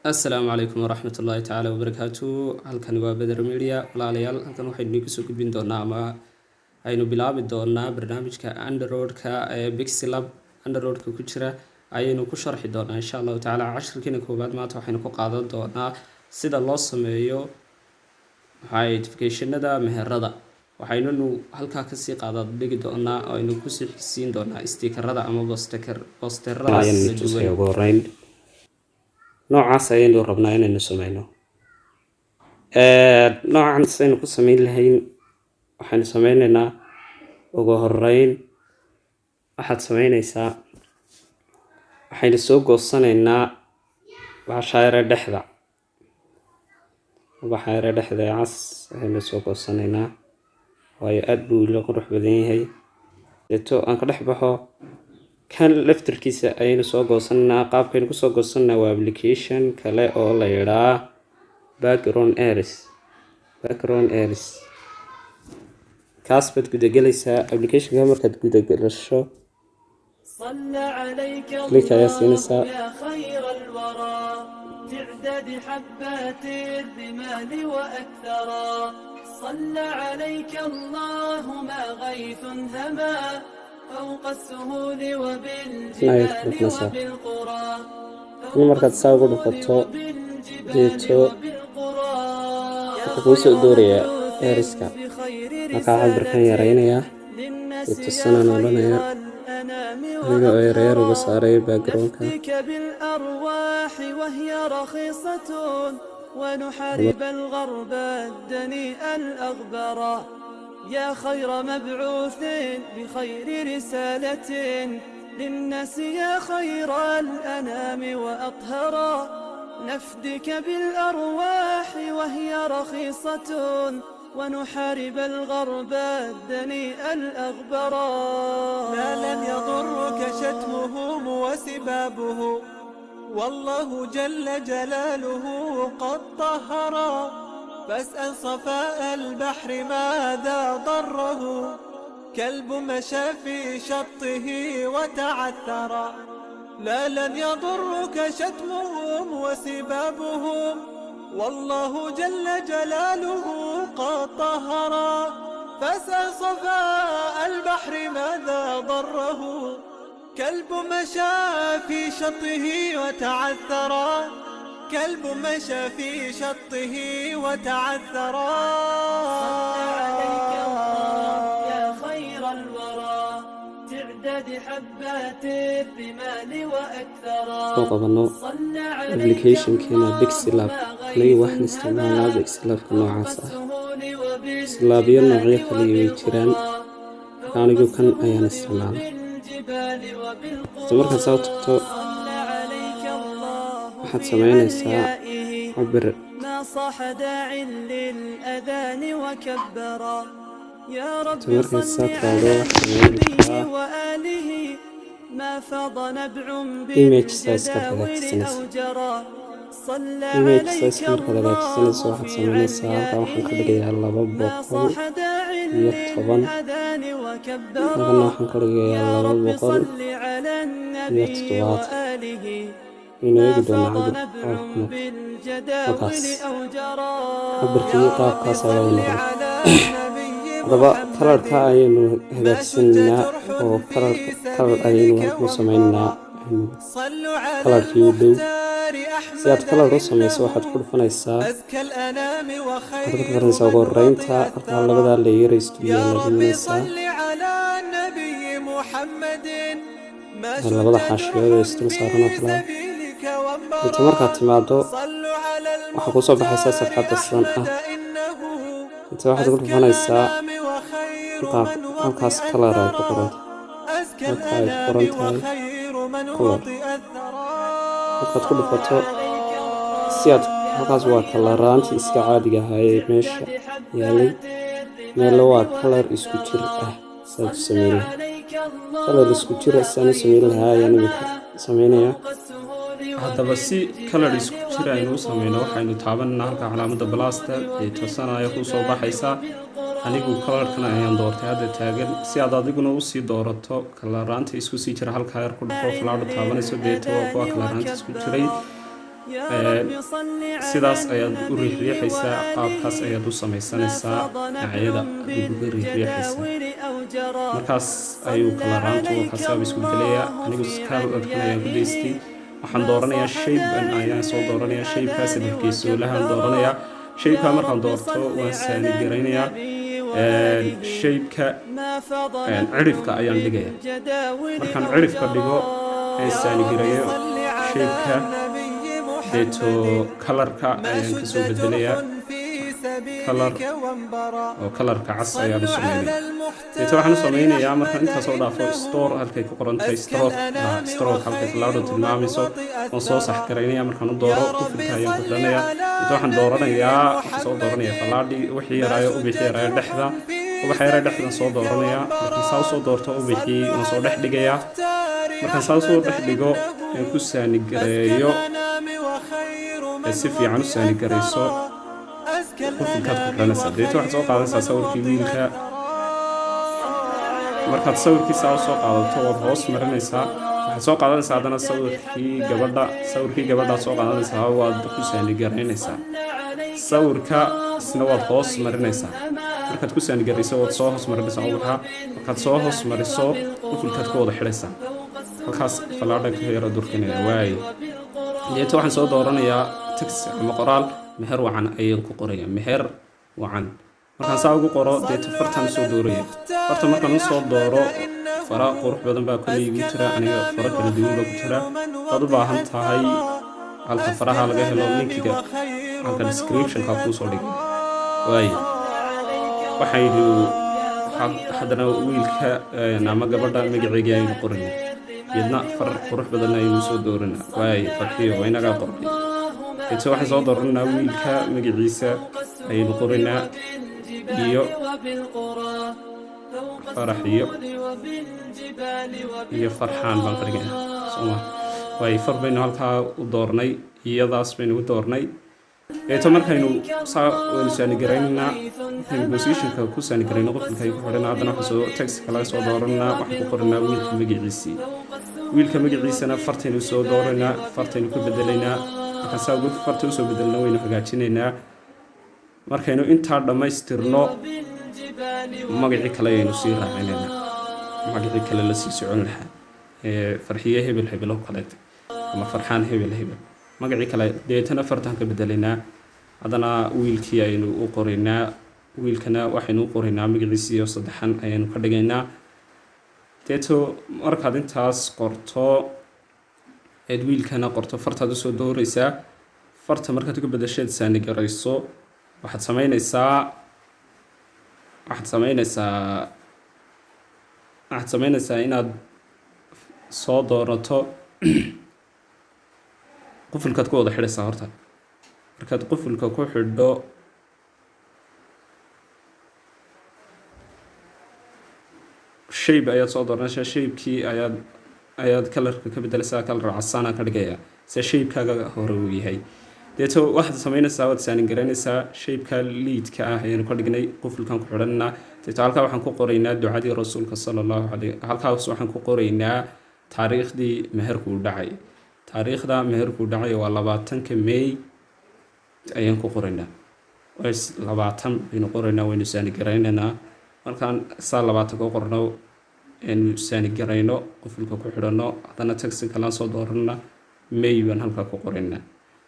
Asalaamu calaykum waraxmat ullaahi tacaala wabarakaatu. Halkani waa Beder Media, walaalayaal. Halkan waxaynu idinku soo gudbin doonaa ama aynu bilaabi doonaa barnaamijka Androidka ee PixelLab Androidka ku jira ayaynu ku sharxi doonaa, insha Allahu tacaala. Cashirkiina koowaad maanta waxaynu ku qaadan doonaa sida loo sameeyo maxaa notificationada meherada. Waxaynanu halkaa kasii qaadaad dhigi doonaa oo aynu kusii xigsiin doonaa stickerada ama posterada kala duwan. Ugu horeyn noocaas ayaynu rabnaa inaynu sameyno. Noocan saynu ku sameyn lahayn, waxaynu sameyneynaa, ugu horeyn waxaad sameyneysaa, waxaynu soo goosanaynaa bahasha yare dhexda, ubaxa yare dhexda ee cas ayaynu soo goosanaynaa, waayo aada buu ila qurux badan yahay. Deeto aan ka dhex baxo, kan laftirkiisa ayaynu soo goosanaynaa. Qaabkaynu kusoo goosananaa waa application kale oo la yidhaa Background Eraser. Background Eraser kaas baad gudagelaysaa. Applicationka markaad gudagelasho, click ayaa siinaysaa. يا خير الورى، تعداد حبات الرمال وأكثرا، صلى عليك الله ما غيث هما فوق السهول وبالجبال dhufanaysaa. وبالقرى. Kan markaad saa ugu dhufato, deeto وبالقرى. wuxuu kuu soo doorayaa eraserka. Markaa cabirkan yaraynayaa, deeto sanaan odhanaya, aniga oo yaryar uga saaray backgroundka. نفديك بالأرواح وهي رخيصة، ونحارب الغرب الدنيء الأغبرا. يا خير مبعوث بخير رسالة للناس، يا خير الأنام وأطهرا، نفدك بالأرواح وهي رخيصة، ونحارب الغرب الدنيء الأغبرا. لا لن يضرك شتمهم وسبابه، والله جل جلاله قد طهرا. فاسأل صفاء البحر ماذا ضره، كلب مشى في شطه وتعثرا. لا لن يضرك شتمهم وسبابهم، والله جل جلاله قد طهرا. فاسأل صفاء البحر ماذا ضره، كلب مشى في شطه وتعثرا، كلب مشى في شطه وتعثرا. صلى عليك الله يا خير الورى، تعداد حبات الرمال وأكثرا. Soo qabano صلى عليك applicationkeena PixelLab. Aniga waxaan isticmaalaa PixelLabka noocaas ah. PixelLabyo noocyo kale way jiraan, marka anigu kan ayaan isticmaalaa. Isla markaad saa u tagto, waxaad sameynaysaa cabir. ما صاح داع للأذان وكبرا، يا رب markaad صل saa tiraahdo، على waxaad sameynaysaa النبي وآله، ما فاض نبع image size-kaad بالجداول hagaajisanaysaa. أو جرى. صلى Image عليك size markaad hagaajisanayso, الله waxaad في sameynaysaa, halkaa waxaan ka عليائه، dhigayaa laba ما boqol صاح داع iyo toban. للأذان وكبرا. Halkana waxaan ka dhigayaa يا laba رب boqol صل على iyo النبي toddobaatan. وآله، Waynu ما eegi doonaa فاض cabir نبع qaabka بالجداول halkaas. أو جرى. Cabirkii qaabkaas ayaa u noqday. على النبي Haddaba colorka ayaynu hagaajisanaynaa oo colorka color ayaynu halkan u sameynaynaa, aynu صلوا على colorkii u dhow. المختار. Si aad color u sameyso, waxaad ku dhufanaysaa أزكى الأنام waxaad ku وخير dhufanaysaa ugu horeynta halkaa labadaa layer isdul يا yaalla رب dhimanaysaa. صل على النبي محمد، ما Labada xaashiyood ee isdul saaran oo kale. سبيلك. Inta markaad timaado, صلوا على waxaa kusoo baxaysaa safxadda sidan ah. إنه Inta waxaad ku dhufanaysaa qaab halkaas color ay ku qoran tahay, أزكى halka ay ku الأنام qoran tahay وخير من color. وطئ الثرى. Markaad ku dhufato, si aad halkaas waa colorraantii iska caadiga ahaa ee meesha yaalay, meelo waa color isku jir ah. Sidaad u sameyn lahaa color isku jir ah, sidaan u sameyn lahaa ayaan imika sameynayaa. Haddaba si color isku jir aynu u sameyno, waxaynu taabananaa halka calaamada plusta ee toosanaya ku soo baxaysa. Anigu colorkan ayaan doortay hadda taagan. Si aad adiguna usii doorato colorraanta isku sii jira, halkaa yar ku dhufo, falaadho taabanayso, deeto waa kuwa colorraanta isku jiray. Sidaas ayaad u riixriixaysaa, qaabkaas ayaad u samaysanaysaa, dhinacyada aad uga riixriixaysaa. Markaas ayuu color-aantu kasaaba isku bedelayaa. Anigu color-kan ayaan ku daystay. Waxaan dooranayaa shape ayaan soo dooranayaa, shape-kaa saddex geesoolahaan dooranayaa. Shape-kaa markaan doorto, waan saani garaynayaa. Shape-ka cidhifka ayaan dhigaya. Markaan cidhifka dhigo ee saani gareeyo shape-ka, deeto color-ka ayaan kasoo bedelayaa, color oo color-ka cas ayaan u sameynaya. Deeto waxaan u sameynayaa, markaan intaa soo dhaafo, stroke halkay ku qoran tahay, stroke halkay falaadho tilmaamayso, waan soo sax garaynaya. Markaan u dooro, qufulka ayaan ku xidhanayaa. Deeto waxaan dooranayaa, waxaan soo dooranayaa falaadhii, wixii yaraayo, ubixii yaraayo dhexda, ubaxa yaraayo dhexdan soo dooranayaa. Markaan saa usoo doorto ubixii, waan soo dhex dhigayaa. Markaan saa usoo dhex dhigo aan ku saani gareeyo, ee si fiican u saani garayso, qufulkaad ku xidhanaysaa. Deeto waxaad soo qaadanaysaa sawirkii wiilka. Markaad sawirkiisa usoo qaadato, waad hoos marinaysaa. Waxaad soo qaadanaysaa haddana sawirkii gabadha. Sawirkii gabadhaad soo qaadanaysaa, waad ku saani garaynaysaa sawirka isna, waad hoos marinaysaa. Markaad ku saanigarayso, waad soo hoos marinaysaa ubaxa. Markaad soo hoos mariso, qufulkaad ku wada xidhaysaa. Halkaas fallaadha ka yara durkinaya waaye. Deeto waxaan soo dooranayaa text ama qoraal. "Meher wacan" ayaan ku qoraya. "Meher wacan" markaan saa ugu qoro, deeto fartaan usoo dooraya. Farta markaan usoo dooro, fara qurux badan baa kolley igu jira aniga, faro kala duwan baa ku jira. Hadaad u baahan tahay halka faraha laga helo, link-iga halka description-ka kuusoo dhigay waaye. Waxaynu haddana wiilka ama gabadha magaceegii aynu qorayna, iyadna far qurux badan aynu soo doorana waaye. Farxiyo waa inagaa qornay. Deeto waxaan soo dooranaa wiilka magaciisa ayaynu qoraynaa, iyo Farax iyo Farxaan baan ka dhigaynaa, sooma? Waayo, far baynu halkaa u doornay, iyadaas baynu u doornay. Deeto markaynu saa waynu saanigaraynaynaa. Markaynu position-ka ku saanigarayno, qofilka ay ku xidhana, haddana waxaan soo text kale soo dooranaa. Waxaan ku qoranaa wiilka magaciisii. Wiilka magaciisana fartaynu soo dooranaa, fartaynu ka bedelaynaa. Markaan saa ugu farta usoo bedelna, waynu hagaajinaynaa. Markaynu intaa dhammaystirno, magacii kale ayaynu sii raacinaynaa, magacii kale la sii socon lahaa, Farxiye hebel hebel oo kaleete ama Farxaan hebel hebel, magacii kale. Deetana fartaan ka bedelaynaa. Haddana wiilkii aynu u qoraynaa. Wiilkana waxaynu u qoraynaa magaciisiiyo saddexan ayaynu ka dhigaynaa. Deeto markaad intaas qorto eed wiilkana qorto, fartaad usoo dooraysaa. Farta markaad ka bedasheed saanigarayso, waxaad sameynaysaa inaad soo doorato qufulkaad ku wada xidhaysaa horta. Markaad qufulka ku xidho, shape ayaad soo dooranaysaa. Shape-kii ayaad ayaad color-ka ka bedelaysaa. Color casaana ka dhigaya se shape-kaaga hore uu yahay. Deeto waxaad sameynaysaa, waad saanin garaynaysaa. Shape-ka liidka ah ayaanu ka dhignay, qufulkan ku xidhanaa. Deeto halkaa waxaan ku qoraynaa ducadii Rasuulka sala Allahu caleyh. Halkaas waxaan ku qoraynaa taariikhdii meherku u dhacay. Taariikhda meherku u dhacay waa 20-ka May ayaan ku qoraynaa. 20 baynu qoraynaa, waynu saani garaynaynaa. Markaan saa 20-ka u qorno, aynu saani garayno, qufulka ku xidhanno, haddana text kalaan soo dooranna, May baan halkaa ku qoraynaa.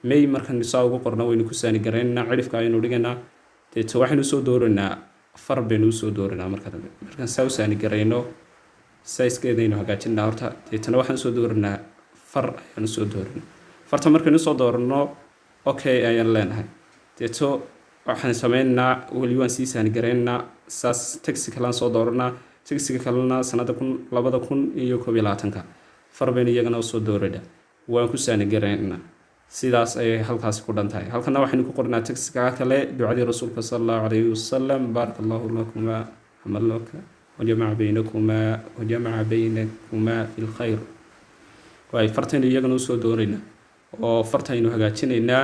May markaan saa ugu qorno, waynu ku saani garaynaynaa, cidhifka ayaynu dhigaynaa. Deeto waxaynu soo dooranaa, far baynu usoo dooranaa. Marka dambe markaan saa u saani garayno, size-keedaynu hagaajinaa horta. Deetana waxaan soo dooranaa, far ayaan usoo dooranaa. Farta markaynu usoo dooranno, okay ayaan leenahay. Deeto waxaan sameynaynaa, weli waan sii saani garaynaynaa. Saas text kalaan soo dooranaa. Text-iga kalena sanada 2021-ka far baynu iyagana usoo dooranaa, waan ku saani garaynaa. Sidaas ayay halkaasi ku dhan tahay. Halkana waxaynu ku qornaa text-iga kale ducadii Rasuulka sala Allahu calayhi wasalam: "Baaraka Allahu lakuma xamalaka wajamaca baynakumaa fi lkhayr." Waay, fartaynu iyagana usoo dooraynaa oo fartaynu hagaajinaynaa.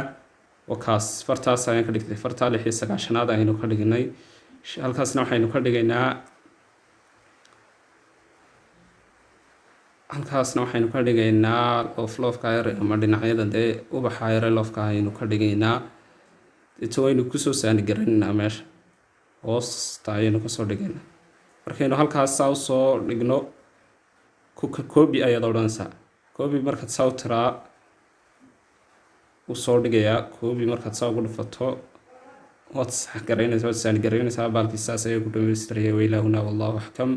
Oo kaas fartaas ayaan ka dhigtay, fartaa 96-aad ayaynu ka dhignay. Halkaasna waxaynu ka dhigaynaa. Halkaasna waxaynu ka dhigaynaa love, loveka yar ama dhinacyada dee ubaxa yare loveka ayaynu ka dhigaynaa. Deeto waynu kusoo saani garaynaynaa, meesha hoosta ayaynu kasoo dhigaynaa. Markaynu halkaas saa usoo dhigno, copy ayaad odhanaysaa. Copy markaad saa u tiraa, uu soo dhigayaa. Copy markaad saa ugu dhufato, waad sax garaynaysaa, waad saani garaynaysaa. Baalkii saas ayaa ku dhamaystiraya. Wailaahuna wallahu axkam.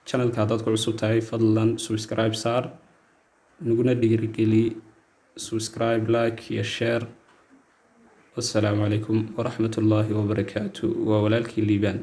Channelka haddaad ku cusub tahay, fadlan subscribe saar, naguna dhiirigeli. Subscribe, like iyo share. Wassalaamu calaykum waraxmat ullaahi wabarakaatu. Waa walaalkii Liibaan.